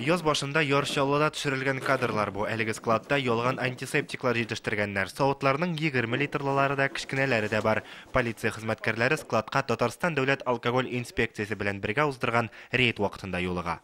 Яз башында Яр Чаллыда төшерелгән кадрлар бу. Әлеге складта ялган антисептиклар җитештергәннәр. Савытларның 20 литрлылары да, кечкенәләре дә бар. Полиция хезмәткәрләре складка Татарстан дәүләт алкоголь инспекциясе белән бергә уздырган рейд вакытында юлыга.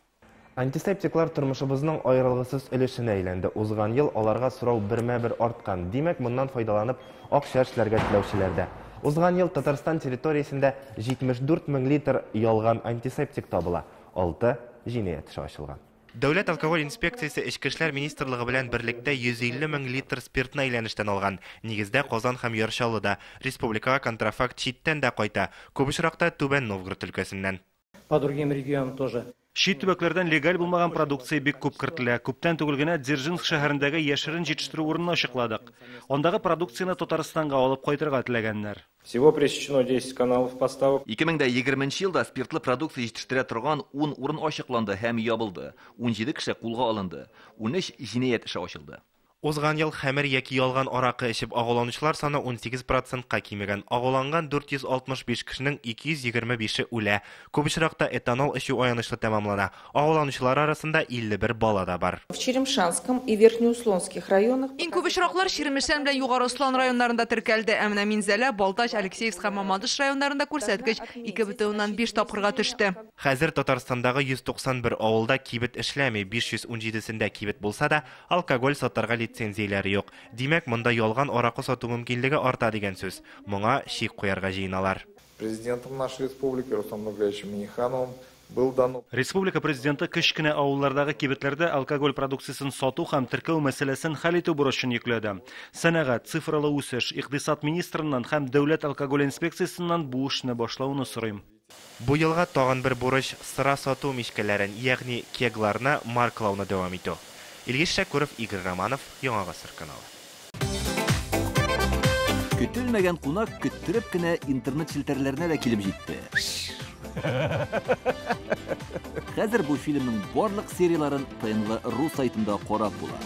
Антисептиклар тормышыбызның аерылгысыз өлешенә әйләнде. Узган ел аларга сорау бермә-бер арткан. Димәк, моннан файдаланып акча эшләргә теләүчеләр дә. Узган ел Татарстан территориясендә 74 мең литр ялган антисептик табыла. 6 җинаять эше ачылган. Дәүләт алкоголь инспекциясе Эчке эшләр министрлыгы белән берлектә 150 мең литр спиртны әйләнештән алган. Нигездә Казан һәм Яр Чаллыда. Республикага контрафакт читтән дә кайта. Күп очракта Түбән Новгород өлкәсеннән. По другим регионам тоже. Чит төбәкләрдән легаль булмаган продукция бик күп кертелә. Күптән түгел генә Дзержинск шәһәрендәге яшерен җитештерү урынын ачыкладык. Андагы продукцияне Татарстанга алып кайтырга теләгәннәр. Всего пресечено 10 каналов поставок. 2020 елда спиртлы продукция җитештерә торган 10 урын ачыкланды һәм ябылды. 17 кеше кулга алынды. 13 җинаять эше ачылды. Узган ел хәмер яки ялган аракы эчеп агуланучылар саны 18 процентка кимегән. Агуланган 465 кешенең 225-е үлә. Күп очракта этанол эчү аянычлы тәмамлана. Агуланучылар арасында 51 бала да бар. В Черемшанском и Верхнеуслонских районах Иң күп очраклар Чирмешән белән Югары Ослан районнарында теркәлде. Ә менә Минзәлә, Балтач, Алексеевск һәм Мамадыш районнарында күрсәткеч 2,5 тапкырга төште. Хәзер Татарстандагы 191 авылда кибет эшләми, 517-сендә кибет булса да, алкоголь сатарга лицензияләре юк. Димәк, монда ялган аракы сату мөмкинлеге арта дигән сүз. Моңа чик куярга җыеналар. Президентом нашей республики Рустамом Нургалиевичем Миннихановым был дан Республика президенты кечкенә авыллардагы кибетләрдә алкоголь продукциясен сату һәм теркәү мәсьәләсен хәл итү бурычын йөкләде. Сәнәгать, цифрлы үсеш, икътисад министрыннан һәм дәүләт алкоголь инспекциясеннән бу эшне башлауны сорыйм. Бу елга тагын бер бурыч сыра сату мичкәләрен, ягъни кегларны маркалауны дәвам итү. Илгиз Шәкүров, Игорь Романов, Яңа Гасыр каналы. Көтелмәгән кунак көттереп кенә интернет челтәрләренә дә килеп җитте. Хәзер бу фильмның барлык серияларын ТНВ ру сайтында карап була.